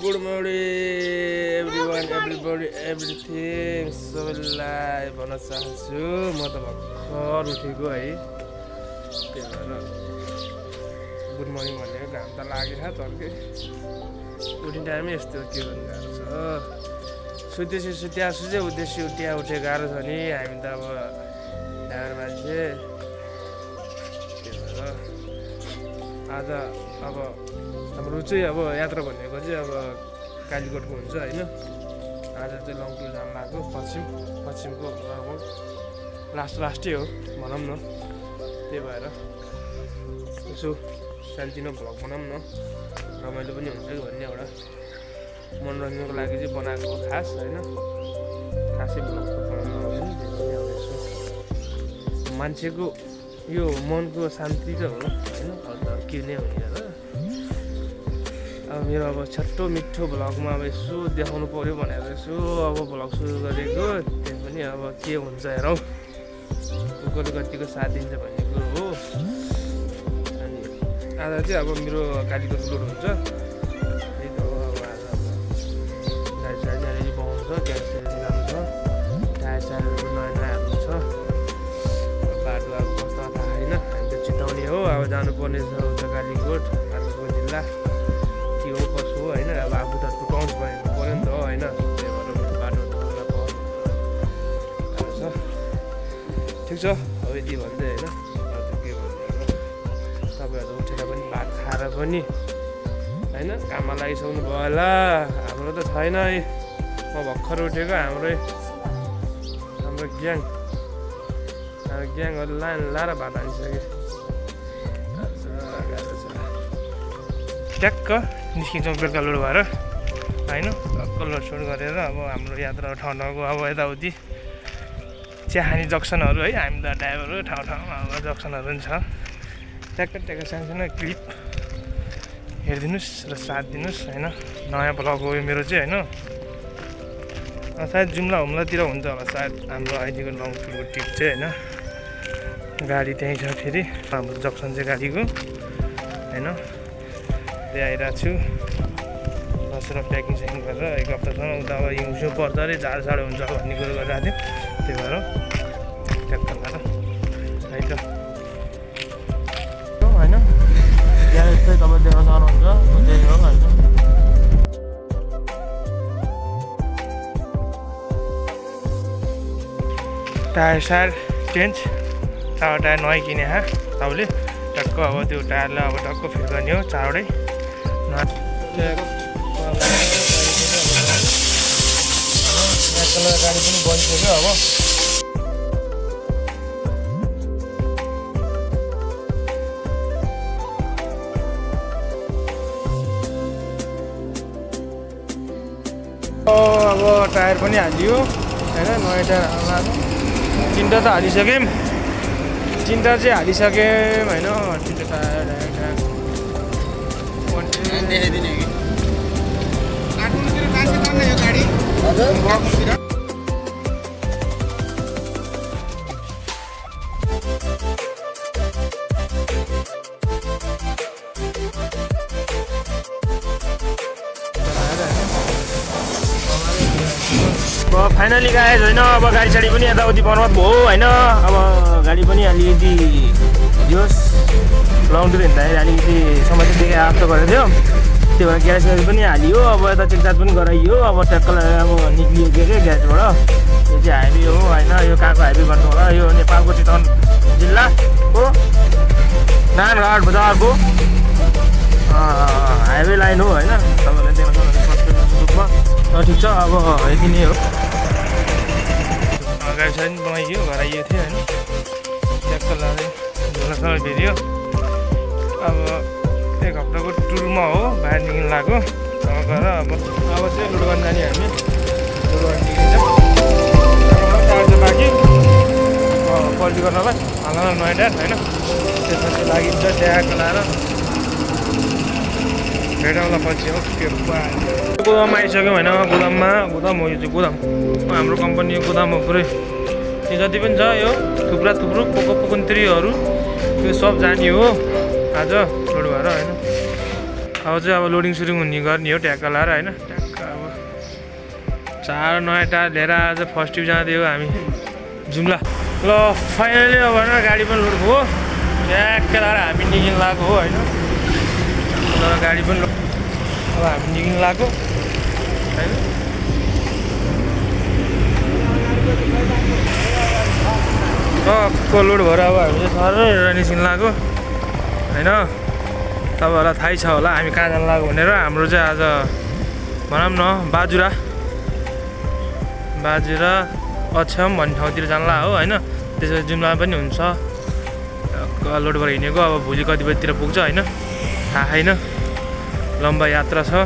Good morning everyone everybody everything सबैलाई भन्न चाहन्छु म त भर्खर उठेको है त्यही भएर गुड मर्निङ भनेको घाम त लागेको तर्कै उठ्ने टाइमै यस्तो के भन्नु गाह्रो छ सुतेपछि सुत्याछु चाहिँ उद्देश्य उठे गाह्रो छ नि हामी त अब ड्राइभर मान्छे त्यही भएर आज अब हाम्रो चाहिँ अब यात्रा भनेको चाहिँ अब कालीकोटको हुन्छ होइन आज चाहिँ लङ टुर जान लाग्यो पश्चिमको लगभग लास्टै हो भनौँ न त्यही भएर यसो सानोतिनो भ्लग बनाऊँ न रमाइलो पनि हुन्छ कि भन्ने एउटा मनोरञ्जनको लागि चाहिँ बनाएको हो खास होइन खासै भ्लग त बनाउनु पनि अब यसो मान्छेको यो मनको शान्ति त हो होइन के नै हुन्छ र अब मेरो अब छोटो मिठो भ्लगमा अब यसो देखाउनु पर्यो भनेर यसो अब भ्लग सुरु गरेको त्यही पनि अब के हुन्छ हेरौँ कसले कतिको साथ दिन्छ भन्ने कुरो हो अनि आज चाहिँ अब मेरो गाडीको टुर हुन्छ त्यही त हो अब आज गाडी साडी बनाउँछ ग्यास राम्रो छ टायर सायरहरू नयाँ हाल्नु छ बाटो अब कस्तो थाहा छैन हामी त चिताउने हो अब जानुपर्ने छ उता कालीकोट कालीकोट जिल्ला के हो कसो हो होइन अब आफू त टुटाउनु पऱ्यो नि त होइन त्यही भएर बाटो छ ठिक छ अब यति भन्दै होइन अरू के भन्नु तपाईँहरू उठेर पनि भात खाएर पनि होइन काममा लागिसक्नु भयो होला हाम्रो त छैन है म भर्खर उठेको हाम्रो ग्याङहरू लाएर भात हालिसक्यो ट्याक्क निस्किन्छौँ बेलुका लोड भएर होइन टक्क लोडसोड गरेर अब हाम्रो यात्रा ठाउँको अब यताउति चिया खाने जक्सनहरू है हामी त ड्राइभरहरू ठाउँमा अब जक्सनहरू पनि छ ट्याक्क सानो क्लिप हेरिदिनुहोस् र साथ दिनुहोस् होइन नयाँ भ्लग हो यो मेरो चाहिँ होइन सायद जुम्ला हुम्लातिर हुन्छ होला सायद हाम्रो अहिलेको लङ टुरको ट्रिप चाहिँ होइन गाडी त्यहीँ छ फेरि हाम्रो जक्सन चाहिँ गाडीको होइन आइरहेको छु बसेर प्याकिङ सेकिङ गरेर एक हप्तासम्म उता अब हिउँसो पर्छ अरे जाडो हुन्छ भन्ने कुरो गरिरहेको थियो त्यही भएर ट्याक्क गरेर है त होइन ग्यास चाहिँ तपाईँ देख्न सक्नुहुन्छ त्यही हो होइन टायर सायर चेन्ज चारवटा टायर नयाँ किने तपाईँले टक्क अब त्यो टायरलाई अब टक्क फिल गर्ने हो चारवटै गाडी पनि बनिसक्यो अब अब टायर पनि हालियो होइन नयाँ टायर हाल्नु तिनवटा त हालिसक्यौँ तिनवटा चाहिँ हालिसक्यौँ होइन तिनवटा टायर देखाइदिने कि अब फाइनली गाइज होइन अब गाडी साडी पनि यताउति बर्बाद भयो होइन अब गाडी पनि अलिकति दियोस् लङ टुर हिँड्दाखेरि अलिकति समस्या देखाइ आस्तो गरेको थियो त्यो भएर ग्यास पनि हालियो अब यता चेकचाक पनि गराइयो अब ट्याक्कलाई अब निक्लियो के ग्यासबाट यो चाहिँ हाइवे हो होइन यो कहाँको हाइवे भन्नु होला यो नेपालको चितवन जिल्लाको नानघाट बजारको हाइवे लाइन हो होइन तपाईँलाई देख्न सक्नुहुन्छ रूपमा ठिक छ अब यति नै हो गाडी साडी पनि बनाइयो गराइयो थियो होइन ट्याक्क लाँदै झोलासँग फेरियो अब एक हप्ताको टुरमा हो बाहिरदेखि लाग्यो अब गएर अब चाहिँ लोड गर्न जाने हामी लोड गर्न निक्लिन्छ टायर चाहिँ बाँकी पल्टी गर्नलाई हाल्न नयाँ टायर होइन त्यसपछि लागिन्छ ट्याक्क लाएर भेटौँला पछि हो के गोदाममा आइसक्यो होइन गोदाम हो यो चाहिँ गोदाम हाम्रो कम्पनीको गोदाम हो पुरै यो जति पनि छ यो थुप्रो पोको त्रिहरू यो सब जाने हो आज लोड भएर होइन अब चाहिँ अब लोडिङ सुडिङ हुने गर्ने हो ट्याक्क लाएर होइन ट्याक्क अब चार नयाँ टायर लिएर आज फर्स्ट ट्रिप जाँदै हो हामी जुम्ला ल फाइनली अब होइन गाडी पनि लोड भयो ट्याक्क लाएर हामी निक्लिनु लागेको हो होइन गाडी पनि अब हामी निक्लिनु लागेको होइन टक्क लोड भएर अब हामी चाहिँ सर निस्किनु लाग्यो होइन तपाईँहरूलाई थाहै छ होला हामी कहाँ जानु लाग्यो भनेर हाम्रो चाहिँ आज भनौँ न बाजुरा अछ्याम भन्ने ठाउँतिर जानु ला हो होइन त्यसपछि जुम्ला पनि हुन्छ लोड भएर हिँडेको अब भोलि कति बजीतिर पुग्छ होइन थाहा छैन लम्बा यात्रा छ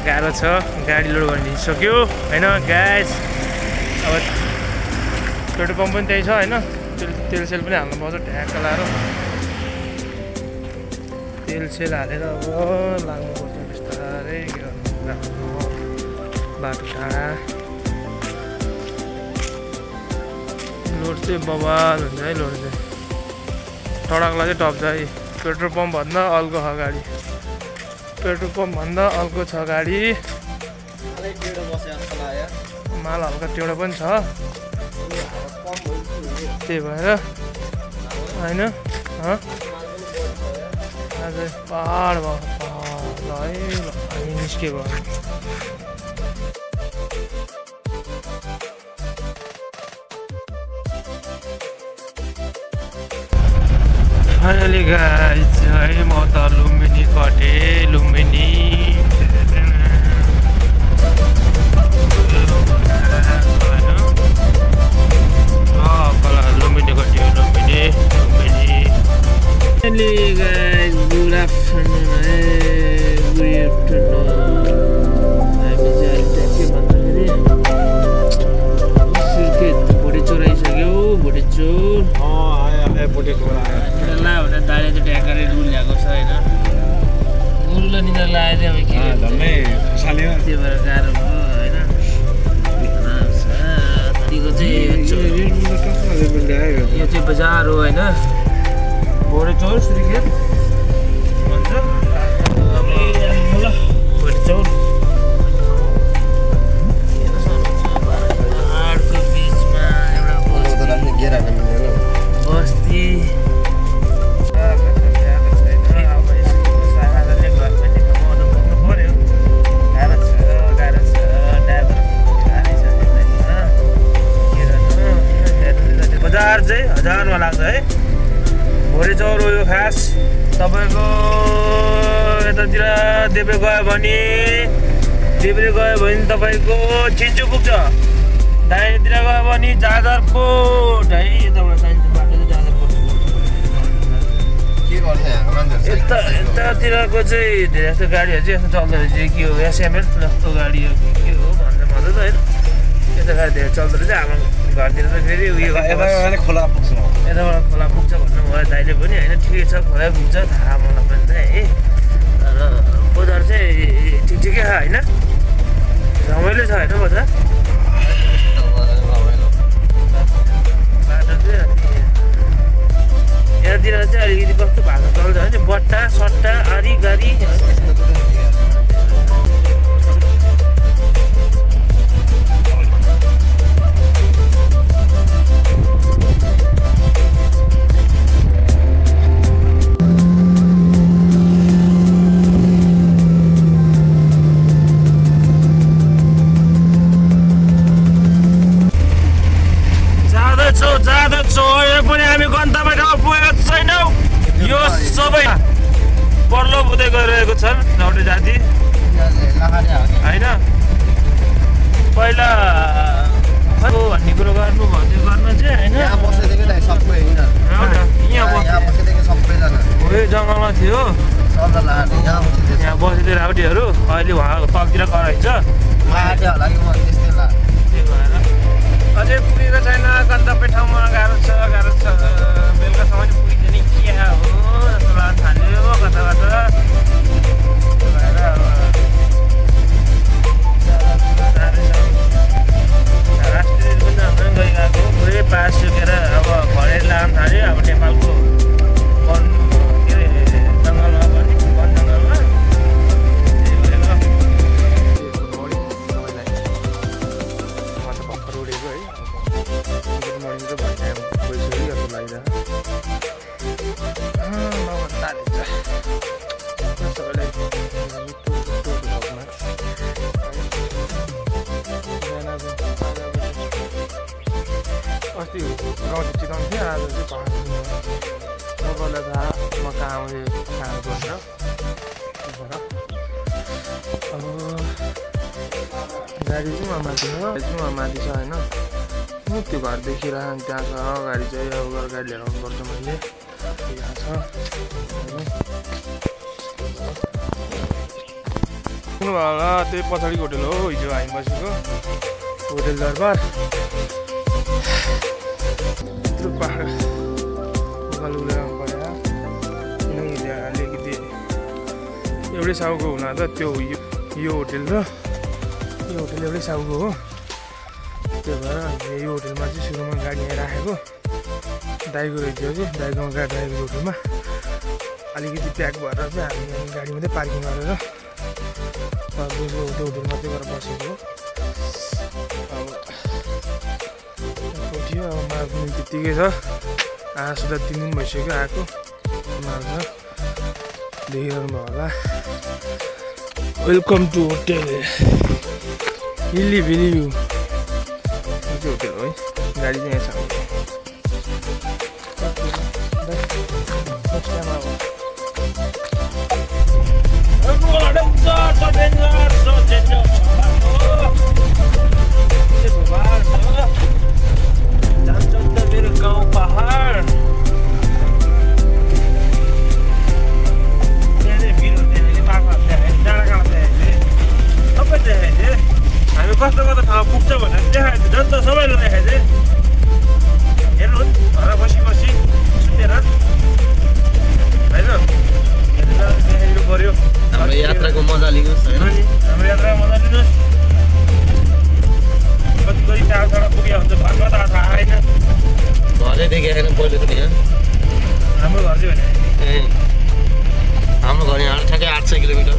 गाह्रो छ गाडी लोड गर्न हिँडिसक्यो होइन ग्यास अब पेट्रोल पम्प पनि त्यही छ होइन तेल सेल पनि हाल्नु पर्छ ट्याक्क लाएर तेल सेल हालेर अब लाग्नुपर्छ बिस्तारै बाटो टाढा लोड चाहिँ बवाल हुन्छ है लोड चाहिँ टडकलाई चाहिँ टप्छ है पेट्रोल पम्पभन्दा अर्को छ गाडी पेट्रोल पम्पभन्दा अर्को छ गाडी माल हल्का टेढो पनि छ त्यही भएर होइन आज पहाड भयो ल है ल हामी निस्केको फाइनली गाइस है म त लुम्बिनी कटेँ लुम्बिनी लुम्बिनी कट्यो Lumbini finally guys good afternoon है गुड आफ्टरनुन हामी चाहिँ के भन्दाखेरि भोटे चोर आइसक्यो भोटे चोर भोटे चोर ला भने दाले चाहिँ ट्याक्करै रुल ल्याएको छ होइन रुल निन्द्रा लगाएर चाहिँ अब के त्यही भएर गाह्रो भयो होइन यो चाहिँ बजार हो होइन भोटे चौर श्रीखेत भन्छ भोटे चौर पहाडको बिचमा एउटा बस्ती बजार चाहिँ हजारमा लाग्छ है भोटे चौर हो यो खास तपाईँको यतातिर देब्रे गयो भने तपाईँको चिन्चु पुग्छ दाहिनेतिर गयो भने जाजरकोट है यताबाट चाहिन्छ बाटो चाहिँ जाजरकोट यतातिरको चाहिँ धेरै जस्तो गाडीहरू चाहिँ यस्तो चल्दो रहेछ के हो एसएमएल जस्तो गाडी हो के हो भन्दै होइन यता गाडी धेरै चल्दो रहेछ हाम्रो घरतिर त फेरि उयो खोला पुग्छ यताबाट खोला पुग्छ भन्नु भयो दाइले पनि होइन ठिकै छ खोला पुग्छ थाहा मलाई पनि त है र बजार चाहिँ ठिकै छ होइन रमाइलो छ होइन बजार बाटो चाहिँ यतातिर चाहिँ अलिकति कस्तो भएको चल्छ भने बट्टा सट्टा आरी गाडी पनि हामी गन्तव्य ठाउँ पुगेका छैनौँ यो सबै पर्लो हुँदै गइरहेको छन् राउटे जाति होइन पहिला भन्ने कुरो गर्नु भन्ने गर्न चाहिँ होइन यो जङ्गलमा थियो यहाँ बसेको राउटेहरू अहिले उहाँ तलतिर कराइन्छ त्यही भएर अझै पुगेको छैन गन्तव्य ठाउँमा गाह्रो छ बेलुकासम्म नि पुगिन्छ नि के हो जस्तो लाग्न थाल्यो कता कता त्यही भएर राष्ट्रिय पनि हाम्रो गइरहेको पुरै पास सुकेर अब घरेर लाग्न थाल्यो अब नेपालको वन के अरे जङ्गलमा पनि वन जङ्गलमा अस्ति गाउँले चिताउनु थियो आज चाहिँ पहाड तपाईँलाई थाहा म कहाँ आउने खाना गरेर अब गाडी चाहिँ माथि छ माथि छ होइन त्यो घर देखिरह त्यहाँ छ गाडी चाहिँ अब गाडी लिएर आउनुपर्छ मैले यहाँ छ होला त्यही पछाडिको होटेल हो हिजो हामी बसेको होटेल दरबार यत्रो पहाड उकालो उडेर परेर किनकि अलिकति एउटै साउको हुन त त्यो यो होटेल र यो होटेल एउटै साउको हो त्यो भएर यो होटेलमा चाहिँ सुरुमा गाडी यहाँ राखेको दाइको रहेछ कि दाइकोमा दाइको होटेलमा अलिकति प्याक भएर चाहिँ हामी गाडी मात्रै पार्किङ गरेर त्यो होटेलमा चाहिँ गएर बसेको अब उठ्यो अब माल पनि त्यत्तिकै छ आएको त 3 दिन भइसक्यो आएको माल छ देखिरहनु भयो होला welcome to hotel Hilly Valley hotel हो है गाडी चाहिँ यहाँ छ मेरो गाउँ पहाड हामी कस्तो कस्तो ठाउँ पुग्छ भनेर देखाएको थियो जनता सबैलाई देखाएको थिएँ हेर्नु घर बसी बसी सुतेर होइन हेरेर देखाइदिनु पर्यो हाम्रो यात्राको मजा लिनुहोस् होइन हाम्रो यात्राको मजा लिनुहोस् कति कति टाढा टाढा पुगेको हुन्छ घरमा त थाहा आएन घरै देखेको छैन पहिले पनि यहाँ हाम्रो घर चाहिँ भने हाम्रो घर यहाँ ठ्याक्कै 800 किलोमिटर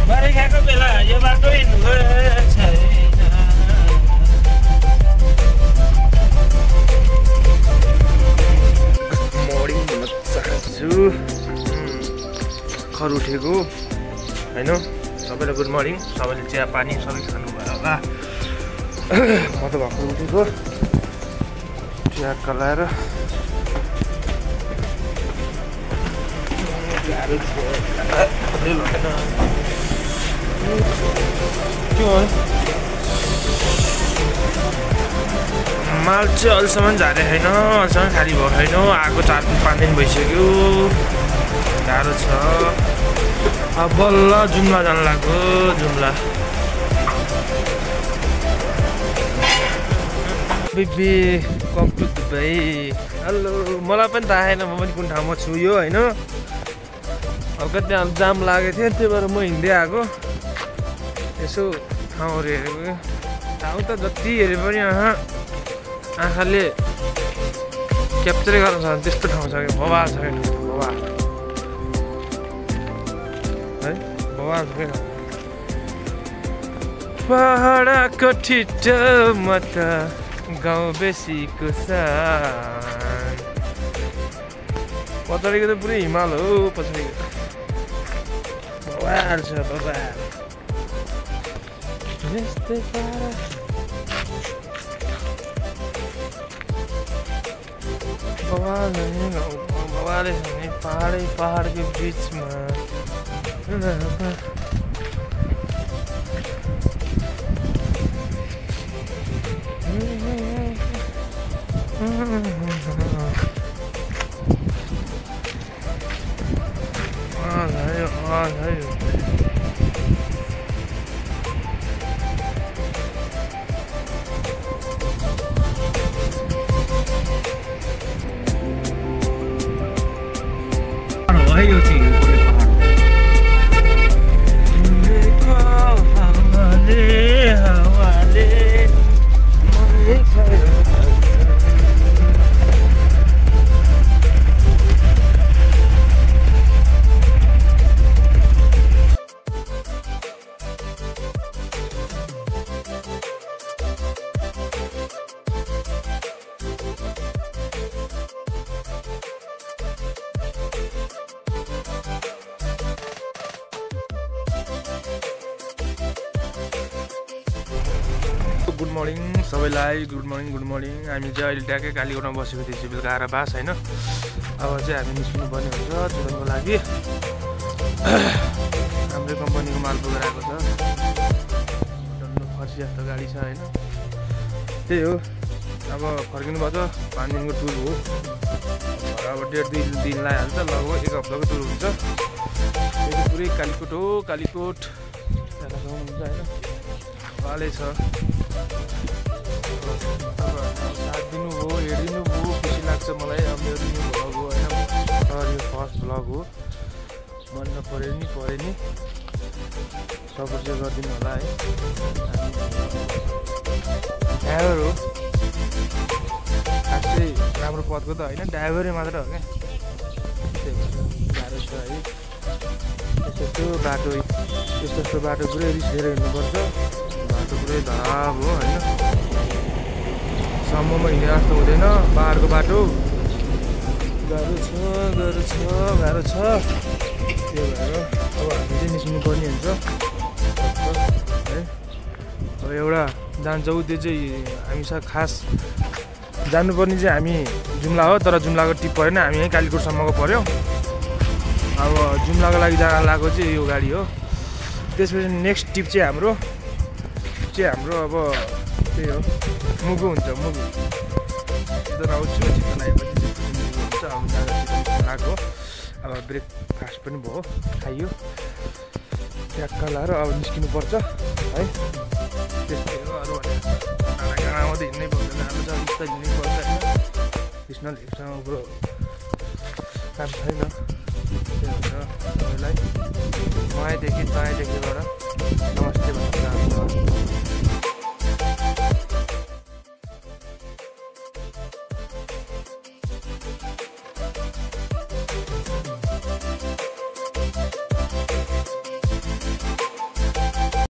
बर्खाको बेला यो बाटो हिँड्नु छैन मर्निङ भन्न चाहन्छु खर उठेको होइन सबैलाई गुड मर्निङ सबैले चिया पानी सबै खानुभयो होला म त भर्खर उठेको चिया कलाएर गाह्रो छ माल चाहिँ अहिलेसम्म झारे छैन अहिलेसम्म खाली भएको छैन आएको 4-5 दिन भइसक्यो गाह्रो छ अब बल्ल जुम्ला जानु लाग्यो Jumla baby come to Dubai hello मलाई पनि थाहा छैन म पनि कुन ठाउँमा छु यो होइन अब कति जाम लागेको थियो त्यही भएर म हिँड्दै आएको यसो ठाउँहरू हेरेको ठाउँ त जति हेरे पनि आँखाले क्याप्चरै गर्न सक्छ त्यस्तो ठाउँ छ कि बवाल छ क्या बवाल है बवाल छ क्या पहाडको ठिटोमा त गाउँ बेसीको सान पछाडिको त पुरै हिमाल हो पछाडिको बवाल छ बवाल यस्तै बवाल बवालै छ नि पहाडको बिचमा यो चाहिँ गुड मर्निङ सबैलाई, गुड मर्निङ। हामी चाहिँ अहिले ट्याक्कै कालीकोटमा बसेको थिएँ बेलुका आएर बास होइन। अब चाहिँ हामी निस्किनु पर्ने हुन्छ चुडनको लागि। हाम्रै कम्पनीको माल बोकेर आएको छ। डल्लो फर्सी जस्तो गाडी छ होइन। त्यही हो, अब फर्किनु पर्छ। 5 दिनको टुर हो। अब 1.5 दिन लगाइहाल्छ, लगभग 1 हप्ताको टुर हुन्छ। यो पुरै कालीकोट हो, कालीकोट जान सक्नुहुन्छ होइन। वाले छ। अब 7 दिन हो, 8 दिन हो, खुसी लाग्छ मलाई। अब मेरो न्यू भ्लग हो होइन, यो फर्स्ट भ्लग हो। मन नपऱ्यो नि पऱ्यो नि, सपोर्ट चाहिँ गरिदिनु होला है। ड्राइभर हो, खास चाहिँ राम्रो पदको त होइन, ड्राइभरै मात्र हो क्या। त्यही भएर गाह्रो छ है। यस्तो बाटो बाटो पुरै रिस लिएर हिँड्नुपर्छ। बाटो पुरै धराब हो होइन, सम्ममा हिँडे जस्तो हुँदैन। पाहाडको बाटो गाह्रो छ। त्यही भएर अब हामी चाहिँ निस्किनु पर्ने हुन्छ है। अब एउटा जान्छौँ, त्यो चाहिँ हामीसँग खास जानुपर्ने चाहिँ हामी जुम्ला हो, तर जुम्लाको टिप परेन, हामी यहीँ कालीकोटसम्मको पऱ्यो। अब जुम्लाको लागि जान लागेको चाहिँ यो गाडी हो। त्यसपछि नेक्स्ट टिप चाहिँ हाम्रो अब त्यही हो, मुगु हुन्छ। मुगु चिकन आउँछु, चिकन आएपछि त्यसपछि मुगु हुन्छ। अब जाँदा चिकन खाएको, अब ब्रेकफास्ट पनि भयो, खाइयो, ट्याक्क लाएर अब निस्किनुपर्छ है। त्यस्तै हो, अरू गाना आउँदै हिँड्नै पर्दैन। अब चाहिँ बिस्तारै हिँड्नै पर्छ होइन। कृष्ण लेप्चामा उब्रो काम छैन। त्यही भएर सबैलाई नयाँदेखि तयाँदेखिबाट नमस्ते भन्न चाहन्छु।